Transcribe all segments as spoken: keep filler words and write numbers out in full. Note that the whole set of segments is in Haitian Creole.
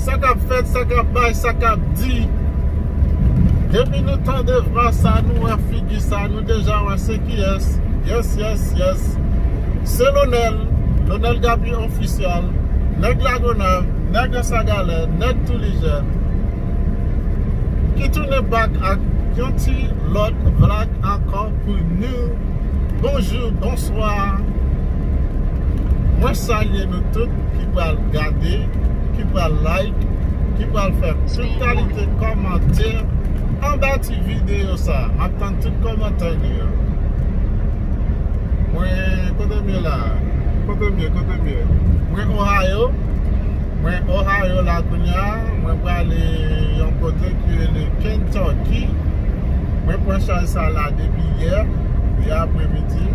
Sa k ap fèt, sa k ap bay, sa k ap di. Depi nou tande vwa sa, nou wè figi sa, nou deja wè se kiyès. Yes, yes, yes. Se Lonel, Lonel Gaby Officiel, nèg Lagonav, nèg Anse à Galets, nèg Toulijèn, ki tounen back ak yon ti lòt vlog ankò pou nou. Bonjou, bonswa. Mwen salye nou tout ki pral gade, ki pral like, ki pral fè tout kalite kòmantè anba ti videyo sa. M ap tann tout kòmantè nou yo. Mwen, kote m ye la? Kote m ye? Kote m ye? Mwen Ohio. Mwen Ohio la kounye a. Mwen prale yon kote ki rele Kentucky. Mwen pran chaj sa la depi yè, yè apremidi.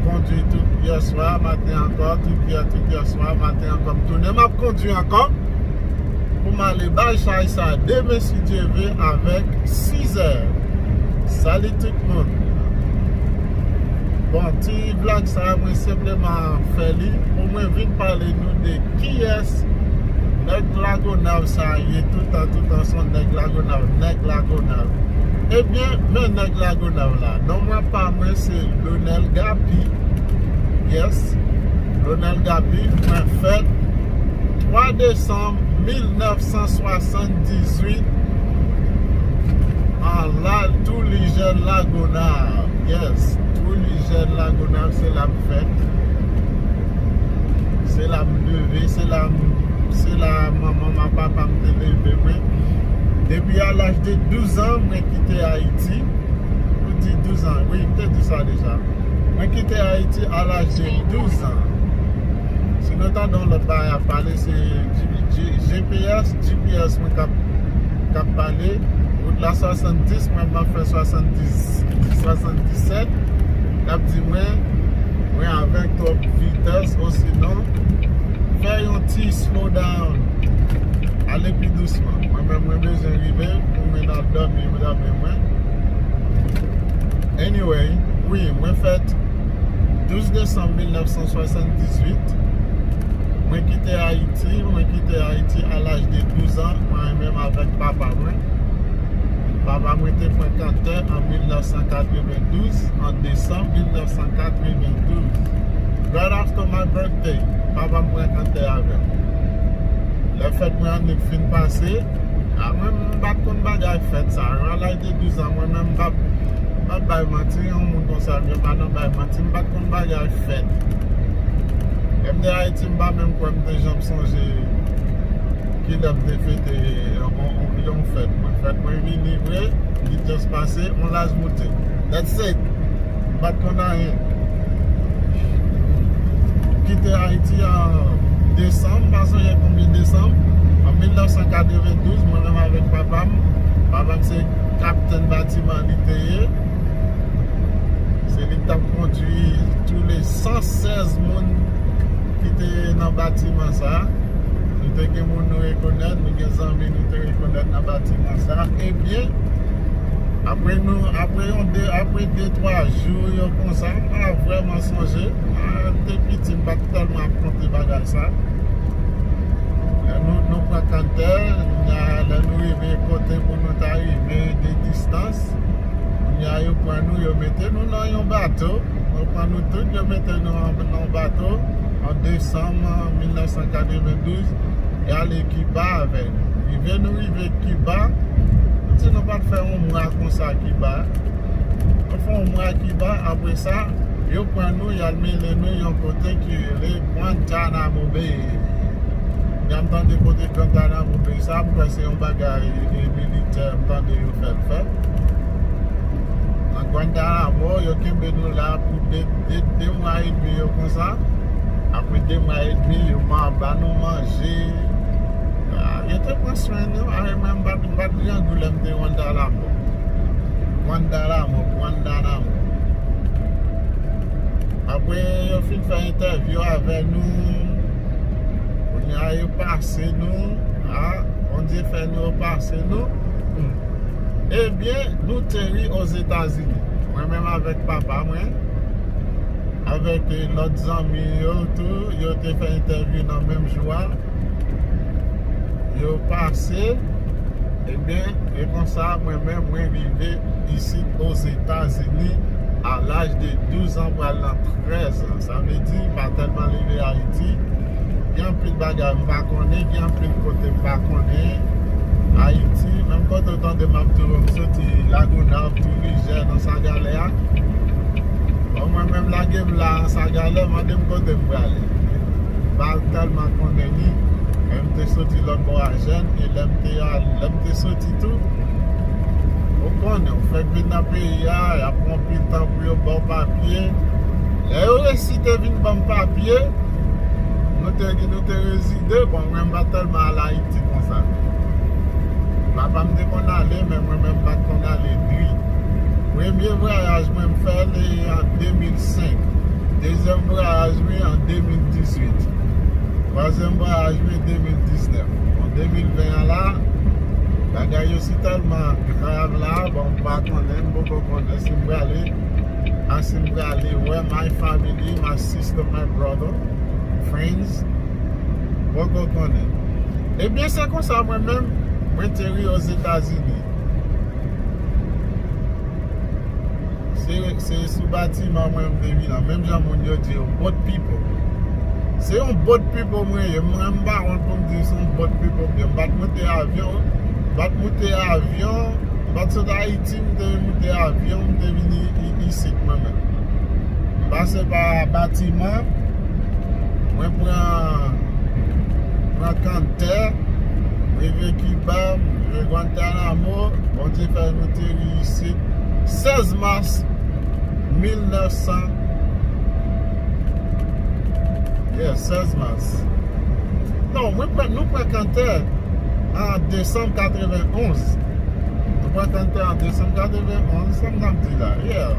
Kondwi tout yè swa, maten ankò, tout yè, tout yè swa, maten ankò. M tounen, m ap kondwi ankò pou m ale bay chay sa demen, si Dye ve, avèk sizè. Salut tout moun. Bon, ti vlog sa, mwen senpleman fè li pou mwen vin pale nou de kiyès nèg Lagonav sa ye. Toutan, toutan, se yon nèg Lagonav, nèg Lagonav. Ebyen, men nèg Lagonav la. Non mwen pa mwen, se Lonel Gaby. Yes, Lonel Gaby, mwen fèt twa desanm mil nèf san swasanndizwit, an la, Toulijèn Lagonav. Yes, Toulijèn Lagonav, se la m fèt. Se la m leve, se la m, se la manman m ak papa m te leve mwen. Depi a laj de douz an, mwen kite Ayiti. Pou di douz an, wi, m te di sa deja. Mwen kite Ayiti a laj de douz an. Si nou tande yon lòt bagay ap pale, se G P S, G P S mwen k ap, k ap pale. Wout la swasanndis, mwen m ap fè swasanndis, swasanndisèt. L ap di mwen, mwen avèk twòp vitès, osinon, fè yon ti slow down. Ale pi dousman. Mwen menm, mwen bezwen rive pou mwen al dòmi, dòmi mwen. Anyway, wi, mwen fèt douz desanm mil nèf san swasanndizwit. Mwen kite Ayiti, mwen kite Ayiti a laj de douz an, mwen menm avèk papa mwen. Papa mwen te pran kanntè an mil nèf san katrevendouz, an desanm mil nèf san katrevendouz. Right after my birthday, papa m pran kanntè avè m. Lè fèt mwen annik fin pase, a mwen m pa t konn bagay fèt sa yo. A laj de douz an, mwen menm m p ap, m p ap bay manti, yon moun konsa, m pa nan bay manti, m pa t konn bagay fèt. Lè m te Ayiti, m pa menm kwè m te janm sonje kilè m te fete yon, yon, yon fèt. Mwen fèt mwen vini vre, li just pase, yon laj moute. That's it. M pa t konn anyen. Kite Ayiti an desanm, m pa sonje konbyen desanm, an mil nèf san katrevendouz, mwen menm avèk papa m. Papa m se kaptèn batiman li te ye. Se li k t ap kondui tou le san sèz moun ki te nan batiman sa a. Nou te gen moun nou rekonèt, nou gen zanmi nou te rekonèt nan batiman sa a. Ebyen, apre nou, apre yon de, apre de, twa jou yo konsa, m pa vrèman sonje. Mwen te piti, m pa t tèlman ap konte bagay sa. Lè nou, nou pran kanntè, lè nou rive kote pou nou ta rive de distans, kounye a yo pran nou, yo mete nou nan yon bato. Yo pran nou tout, yo mete nou nan yon bato an desanm mil nèf san katrevendouz, y ale Kiba avè nou. Rive nou rive Kiba, nou di nou pa t fè yon mwa konsa Kiba. Nou fè yon mwa Kiba, apre sa, yo pran nou, y al mennen nou yon kote ki rele Guantanamo Bay. Jan m tande kote Guantanamo Bay sa, m kwè se yon bagay, e, militè, m tande yo fè l fè. Nan Guantanamo, yo kenbe nou la pou de, de, de mwa edmi yo konsa. Apre de mwa edmi, yo man, ba nou manje. A, yo te pran swen nou. A, mwen, m pa t, m pa t grangou lè m te Guantanamo. Guantanamo, Guantanamo. Apre yo fin fè entèvyou avè nou, kounye a yo pase nou, a, Bondye fè nou, yo pase nou. Hmm. Ebyen, nou teri Ozetazini. Mwen menm avèk papa mwen, avèk, eh, lòt zanmi yo tou, yo te fè entèvyou nan menm jou a. Yo pase, ebyen, e konsa, mwen menm, mwen rive isit Ozetazini a laj de douz an, pral nan trèz an. Sa vle di, m pa tèlman leve Ayiti. Gen anpil bagay m pa konnen, gen anpil kote m pa konnen Ayiti. Menm kote w tande m ap di w, m soti Lagonav, Tou Rijè, nan Sagalè a. Bon, mwen menm, lage m la, Sagalè, mande m kote m prale. M pa tèlman konnen li, men m te soti lòt bò a jèn, e lè m te al, lè m te soti tou, ou konnen, ou fèk vin nan peyi a, y ap pran anpil tan pou yo ba w papye. Lè yo resi te vin ban m papye, nou te, nou te rezide, bon, mwen m pa tèlman al Ayiti konsa. Papa m te konn ale, men mwen menm m pa t konn ale dri. Premye vwayaj mwen m fè l an de mil senk. Dezyèm vwayaj mwen an de mil dizuit. Twazyèm vwayaj mwen de mil diznèf. Bon, de mil ven an la, bagay yo si tèlman grav la, bon, m pa konnen, m poko konnen si m prale, a si m prale wè my family, my sister, my brother, friends, poko konnen. Ebyen, se konsa mwen menm, mwen te rive Ozetazini. Se, se sou batiman mwen m te vin an. Menm jan moun yo di yo, boat people. Se yon boat people mwen ye. Mwen m pa wont pou m di se yon boat people. M pa t moute avyon. M pa t moute avyon. M pa t sot Ayiti, m te moute avyon, m te vin i-, i-, isit mwen menm. M pase pa batiman. Mwen pran, pran kanntè, rive Kiba, rive Guantanamo, Bondye fè nou te rive isit sèz mas mil nèf san, yeah, sèz mas. Non, mwen pran, nou pran kanntè an desanm katrevenn onz. Nou pran kanntè an desanm katrevenn onz, sa m t ap di la, yeah.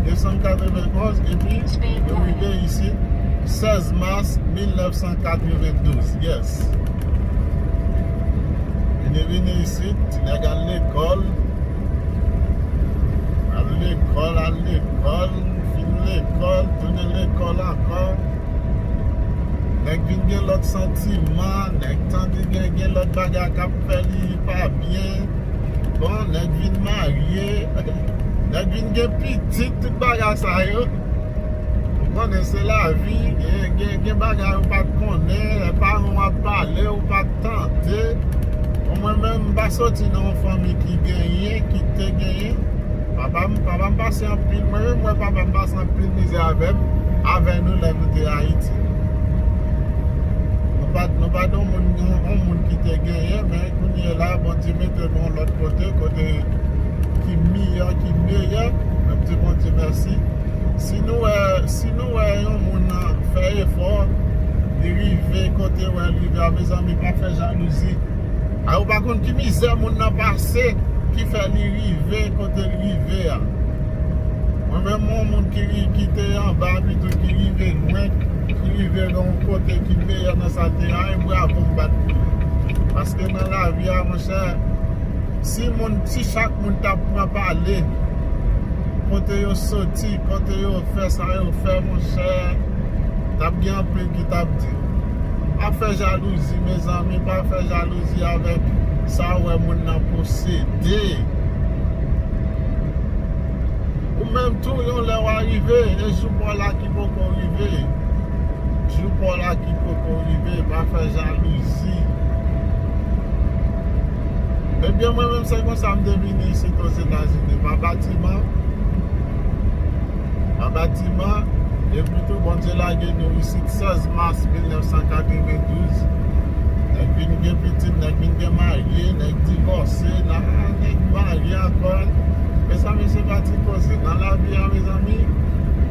Desanm katrevenn onz, epi nou rive isit sèz mas mil nèf san katrevenn douz, yes. Vini, vini isit, ti nèg al lekòl. Al lekòl, al lekòl, fin lekòl, tounen lekòl ankò. Nèg vin gen lòt santiman, nèg tande gen, gen lòt bagay k ap fè li pa byen. Bon, nèg vin marye, nèg vin gen pitit, tout bagay sa yo. Ou konnen se lavi, gen, gen, gen bagay ou pa t konnen, lè paran w ap pale, ou pa t tande. Bon, mwen menm, m pa soti nan yon fanmi ki genyen, ki te genyen. Papa m, papa m pase anpil, mwen menm, mwen, papa m pase anpil mizè avè m, avè nou lè nou te Ayiti. Nou pa, nou pa t yon moun, yon, yon moun ki te genyen, men kounye la, Bondye mete nou yon lòt kote, kote ki miyò, ki meyè. Mwen di Bondye mèsi. Si nou wè, si nou wè yon moun nan fè efò, li rive kote wè l rive a, mezanmi, pa fè jalouzi. A, ou pa konn ki mizè moun nan pase ki fè li rive kote l rive a. Mwen menm, yon moun ki ri-, ki te anba, pito ki rive lwen, ki rive nan yon kote ki meyè nan sa l te a, e bravo m bat pou li. Paske nan lavi a, monchè, si moun, si chak moun t ap pran pale, kote yo soti, kote yo fè sa yo fè, monchè, t ap gen anpil ki t ap di. Pa fè jalouzi, mezanmi, pa fè jalouzi avèk sa w wè moun nan posede. Ou menm tou, yon lè w a rive, e jou pa w la ki poko rive. Jou pa w la ki poko rive, pa fè jalouzi. Ebyen, mwen menm, se konsa m te vini isit Ozetazini, pa batiman. Pa batiman, epi tou, Bondye lage nou isit sèz mas mil nèf san katrevendouz. Nèg vin gen pitit, nèg vin gen marye, nèg divòse, nan, nèg marye ankò. Mezanmi, se pa ti koze. Nan lavi a, mezanmi,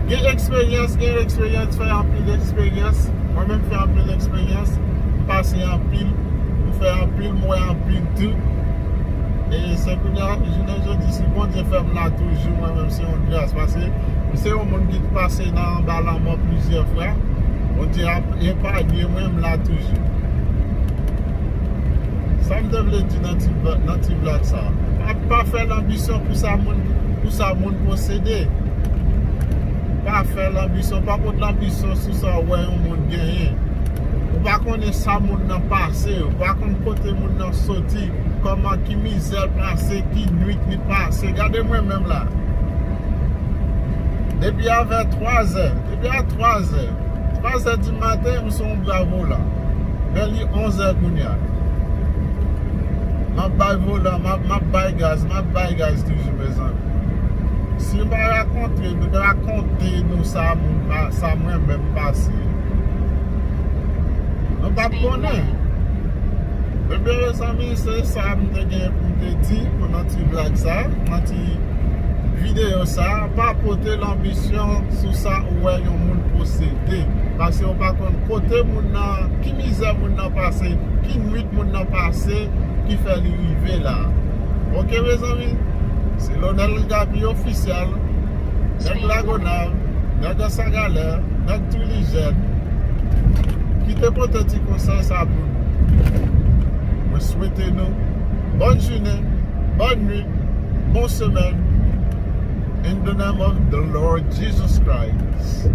gen eksperyans, gen eksperyans, fè anpil eksperyans. Mwen menm fè anpil eksperyans, m pase anpil, m fè anpil, m wè anpil tou. E se kounye a, jounen jodi, si Bondye fè m la toujou, mwen menm se yon gras. Paske m se yon moun ki t pase nan anba lanmò plizyè fwa. Bondye ap epanye mwen, m la toujou. Sa m te vle di nan ti, nan ti vlòg sa a. Pa, pa fè lanbisyon pou sa moun, pou sa moun posede. Pa fè lanbisyon, pa pot lanbisyon sou sa w wè yon moun genyen. Ou pa konnen sa moun nan pase, ou pa konn kote moun nan soti, kòman, ki mizè l pase, ki nwit li pase. Gade mwen menm la. Depi avè twa zè, depi a twa zè, twa zè di maten, m sou yon bra volan. Men li onz è kounye a. M ap bay volan, m ap, m ap bay gaz, m ap bay gaz toujou, mezanmi. Si m pa rakonte, m rakonte nou sa, moun pa, sa mwen menm pase, nou p ap konnen. Ebyen, mezanmi, se sa m te gen pou m te di pou nan ti blag sa, nan ti videyo sa. Pa pote lanbisyon sou sa ou wè yon moun posede. Paske ou pa konn kote moun nan, ki mizè moun nan pase, ki nwit moun nan pase, ki fè li rive la. Oke, mezanmi? Se Lonel Gaby ofisyèl, nèg Lagonav, nèg Anse à Galères, nèg Diligène, ki te pote ti konsèy sa pou nou. Mwen swete nou bòn jounen, bòn nwit, bon semèn. In the name of the Lord Jesus Christ.